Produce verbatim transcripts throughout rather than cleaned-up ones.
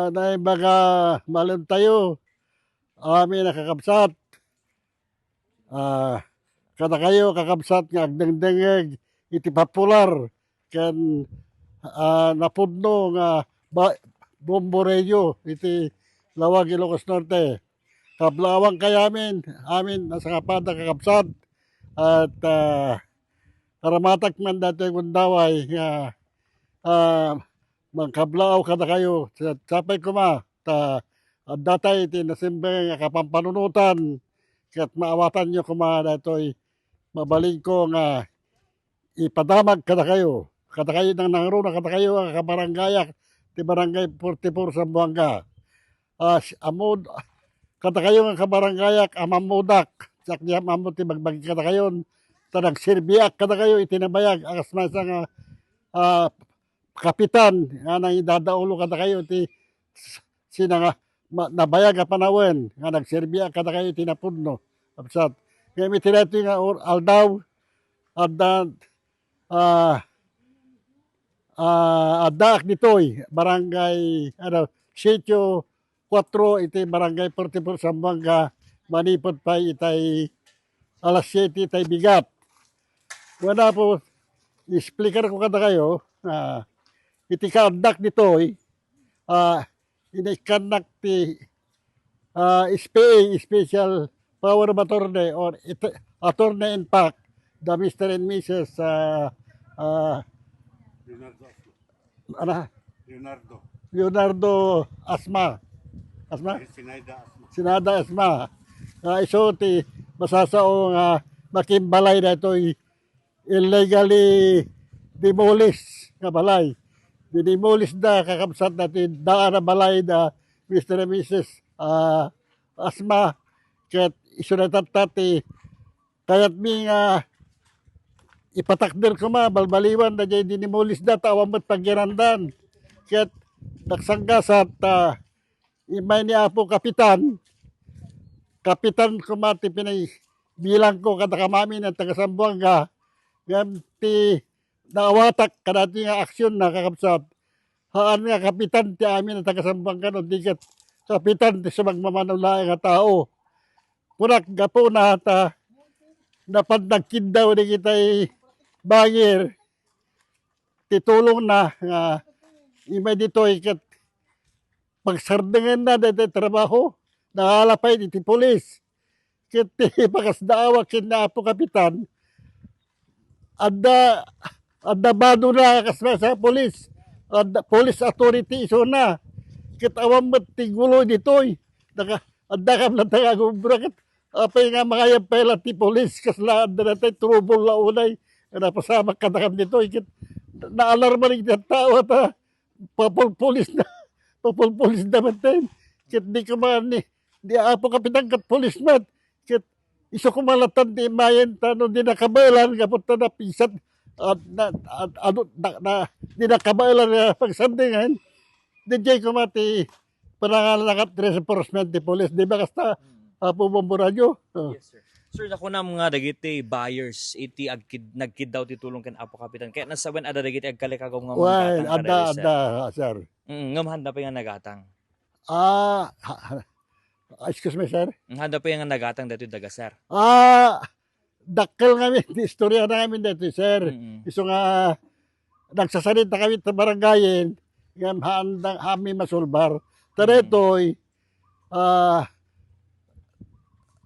Naimbag a malem tayo, amin a kakabsat. Ah, kadakayo, kakabsat, nga agdengdengngeg iti popular ken, ah, napudno nga ba-, bomboreyo iti lawag Ilocos Norte. Kablaawankayo amin, amin a sangapada, kakabsat, at, ah, aramatak man datoy gundaway nga, ah, mangkablaaw kadakayo. Sa-, sapay koma ta addatay iti nasembeng a kapampanunotan, ket maawatanyo koma datoy mabalinko nga ipadamag kadakayo. Kadakayo nang nangruna kadakayo a kabarangayak ti Barangay forty-four Zamboanga. Ah, si-, ammod-, kadakayo nga kabarangayak a mammodak. Siak di ammo ti bagbagi kadakayon, ta nagserbiak kadakayo iti nabayag a kas maysa nga, ah, kapitan nga nangidadaulo kadakayo ti s-, sinanga-, ma-, nabayag a panawen nga nagserbiak kadakayo iti napudno. Kabsat. Ngem iti daytoy nga or-, aldaw, adda, ah, ah, addaak ditoy, barangay, ano, Sitio Cuatro, iti Barangay forty-four Zamboanga, manipud pay itay alas siete itay bigat. Wen, Apo, explicar ko kadakayo, ah, iti kaaddak ditoy, ah, inaikkannak ti, ah, S P A, Special Power of Attorney, or it-, Attorney in Fact, the Mister and Missus, ah, ah, Leonardo Asma. Ana? Leonardo. Leonardo Asma. Asma? Sinaida Asma. Sinaida Asma. Ah, isu ti masasao nga makimbalay daytoy illegally demolished nga balay. Dinemolished da, kakabsat, daytoy daan a balay da Mister and Missus, ah, Asma, ket isu dayta ti kayatmi nga ipatakder koma, balbaliwan daydiay dinemolished da, ta awan met pagyarandan. Ket nagsanggasat, ah, immay ni Apo Kapitan, kapitan koma ti pinagbilangko kadakami nga taga-Zamboanga, ngem ti naawatak kadaytoy nga aksionna, kakabsat, haan nga kapitan ti amin a taga-Zamboanga, no di ket kapitan ti sumagmamano laeng a tao. Kunak gapuna ta napan nagkiddaw dagitay bangir ti tulongna nga immay ditoy ket pagsardengenna daytoy trabaho, nangala pay iti pulis. Ket ti pakasdaawak ken ni Apo Kapitan, adda, adda badona a kas maysa a pulis, adda police authority isuna. Ket awan met ti gulo ditoy. Naka-, adda kam latta nga agubra ket apay nga mangayab pay la ti pulis, kasla adda daytoy trouble la unay nga napasamak kadakam ditoy. Ket naalarma dagiti tattao ta papulpulisna, papulpulisna metten. Ket di koma ni, ni Apo Kapitan ket pulis met. Ket isu koma latta ti immayen ta no di nakabaelan gapu ta napigsat, ah, na, ah, ano, na, na, di nakabaelan nga pagsardingen. Diay koma ti panangalangap ti reinforcement ti pulis. Di ba kasta, Apo Bombo Radio? Oh. Yes, sir. Sir, nakunam nga dagiti buyers iti agkid-, nagkiddaw ti tulong ken Apo Kapitan. Ket nasawen adda dagiti agkalikagum nga Well, manggatang adda, kadaytoy, sir. Adda, sir. Mm, ngem handa pay nga nagatang. Ah, ha, ha, excuse me, sir. Mm, handa pay nga nagatang daytoy daga, sir. Ah, dakkel ngamin ti istorya na ngamin daytoy, sir. Mm. Isu nga nagsasarita kami ta barangayen, ngem handa, haanmi masulbar. Ta Mm. daytoy, ah,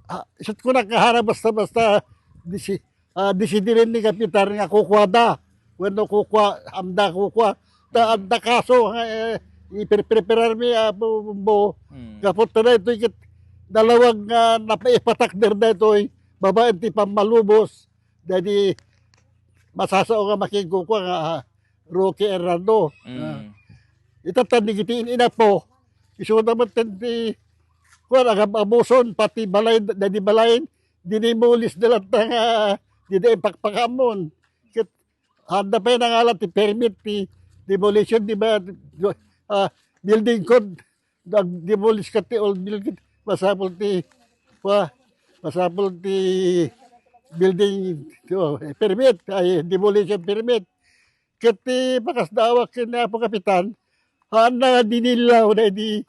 ah, isut' kunak nga hana basta-basta disi-, ah, disidiren ni Kapitan nga kukuada wenno kukua, amda kukua. Ta adda kaso nga, eh, iperprepararmi, ah, bu-, bu-, Mm. gapu ta daytoy ket nalawag nga napaipatakder daytoy babaen ti pammalubos. Daydi masasao nga makigkukua nga, ah, Rocky Hernando. Mm. Ah, itatan dagiti in-inapo. Isuda met ti kuan, agab-abuson, pati balay, daydi balay, dinemolisda latta nga dida impakpakaamon. Ket handa pay nangala ti permit ti demolition, di ba, ah, building code, nag-demolish ka ti old building, masapul ti, kua, masapul ti building, oh, permit, ay, demolition permit. Ket ti pakasdaawak ken ni Apo Kapitan, Haanna nga dinillaw daydi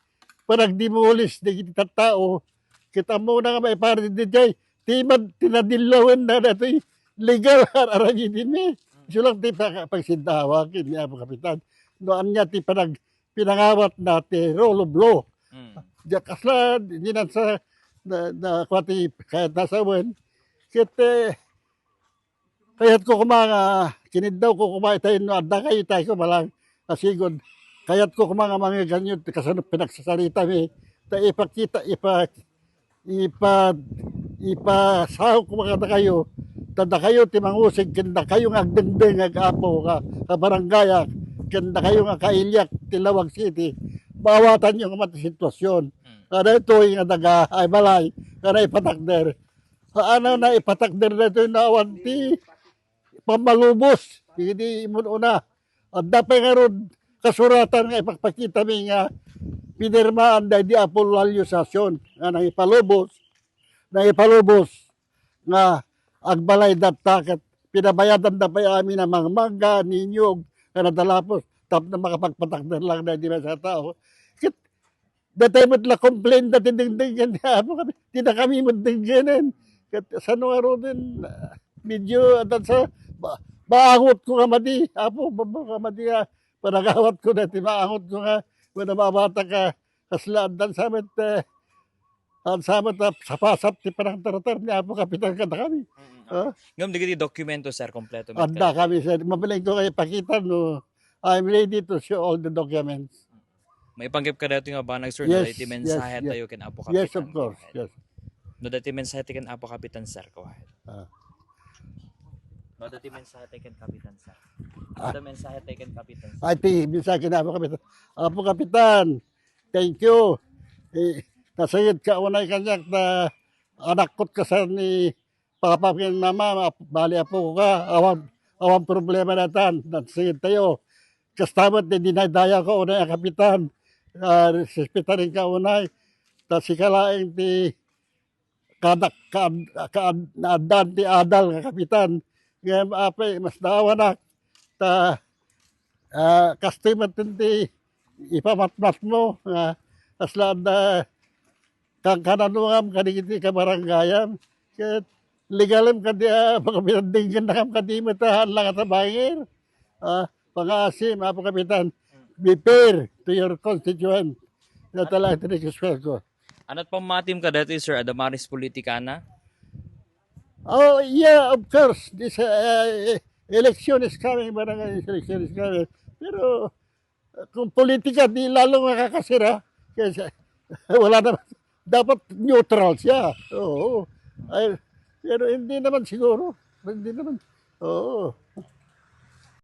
panagdemolis dagiti tattao. Ket ammona nga maiparit daydiay, ti mad-, ti nadillawenna daytoy legal a-, aramidinmi. Isu lang ti pag-, pagsindawa ken ni Apo Kapitan. No ania ti panag-, pinangawatna ti rule of law. Mm. Diak kasla, dinan sa, na, na, kuan ti kayat na sawen. Ket, eh, kayatko koma nga, kiniddawko koma ita no adda kayo, itay ko malang, asigod, kayatko koma nga mangiganyo, kasano pinagsasalita mi, ta ipakita, ipa-, ipa-, ipasahok ko kadakayo, ta dakayo ti mangusig, ken dakayo nga agdengdeng, ag-apo, ka, ka barangay, ken dakayo nga kailiak ti Laoag City, maawatanyo nga mati sitwasyon. Mm. Nga daytoy nga daga, ay balay, nga naipatakder. Haanna naipatakder daytoy nga awan ti pammalubos, idi imun-una. Adda pay ngarud kasuratan nga ipakpakita mi nga pinirmaan daydi Apo Lalio Sacion nga nangipalubos, nangipalubos nga agbalay datta ket pinabayadan da pay amin a mangmangga, ninyog, nga nadalapos, tapno makapagpatakder lang daydi maysa a tao. Ket daytoy met la complain da ti dengdeng ken ni Apo Kapitan. Ti dakami met denggenen. Ket sano ngaruden, ah, medyo adda sa, ba-, maangot ko nga madi, Apo, babo nga madi, ah, panagawat ko daytoy, maangot ko nga, wala mabata ka, kasla addan sa met, eh, addan sa met, ah, sapasap ti panangtartar ni Apo Kapitan kadakami. Mm, okay. Ah? Ngem dagiti dokumento, sir, kompleto met. Adda kami, sir. Mabalin ko kayo pakita, no? I'm ready to show all the documents. Maipanggep ka daytoy nga banag, sir, no? Yes, daytoy mensahe tayo ken Apo Kapitan. Yes, of course. Go ahead. Yes. No, daytoy mensahe tayo ken Apo Kapitan, sir. Go ahead. Ah. No, daytoy mensahe tayo ken Kapitan, sir. Ah. No, daytoy mensahe tayo ken Kapitan, sir. Ay, ti mensahe ken Apo Kapitan. Apo Kapitan, thank you. Eh, nasayod ka unay kaniak ta anak kot kasar ni Papa ken Mama, ap-, bali apo ko ka, awan, awan problema daytan, nagsigid tayo. Kasta met ti dinaydayaw ko unay a kapitan, ah, respetan ka unay. Ta sika laeng ti kadak-, kaad-, kaad-, naaddaan ti adal nga kapitan. Ngem apay, mas naawanak. Ta, ah, kastoy met ti ipamatmatmo, nga kasla adda kankananungam kadagiti kabarangayam, ket legalem kadi a makapinadinggen nakam kadi met a haan lang a tabangir. Ah, pangaasim, Apo Kapitan, be fair to your constituent. Ita laeng ti request ko. Ania ti pammatim kadaytoy, sir, a damaris politikana? Oh, yeah, of course. This, uh, election is coming, barangay election is coming. Pero kung politika, di lalo makakasira. Kasi wala naman. Dapat neutral siya. Oo. Ay, pero hindi naman siguro. Hindi naman. Oo.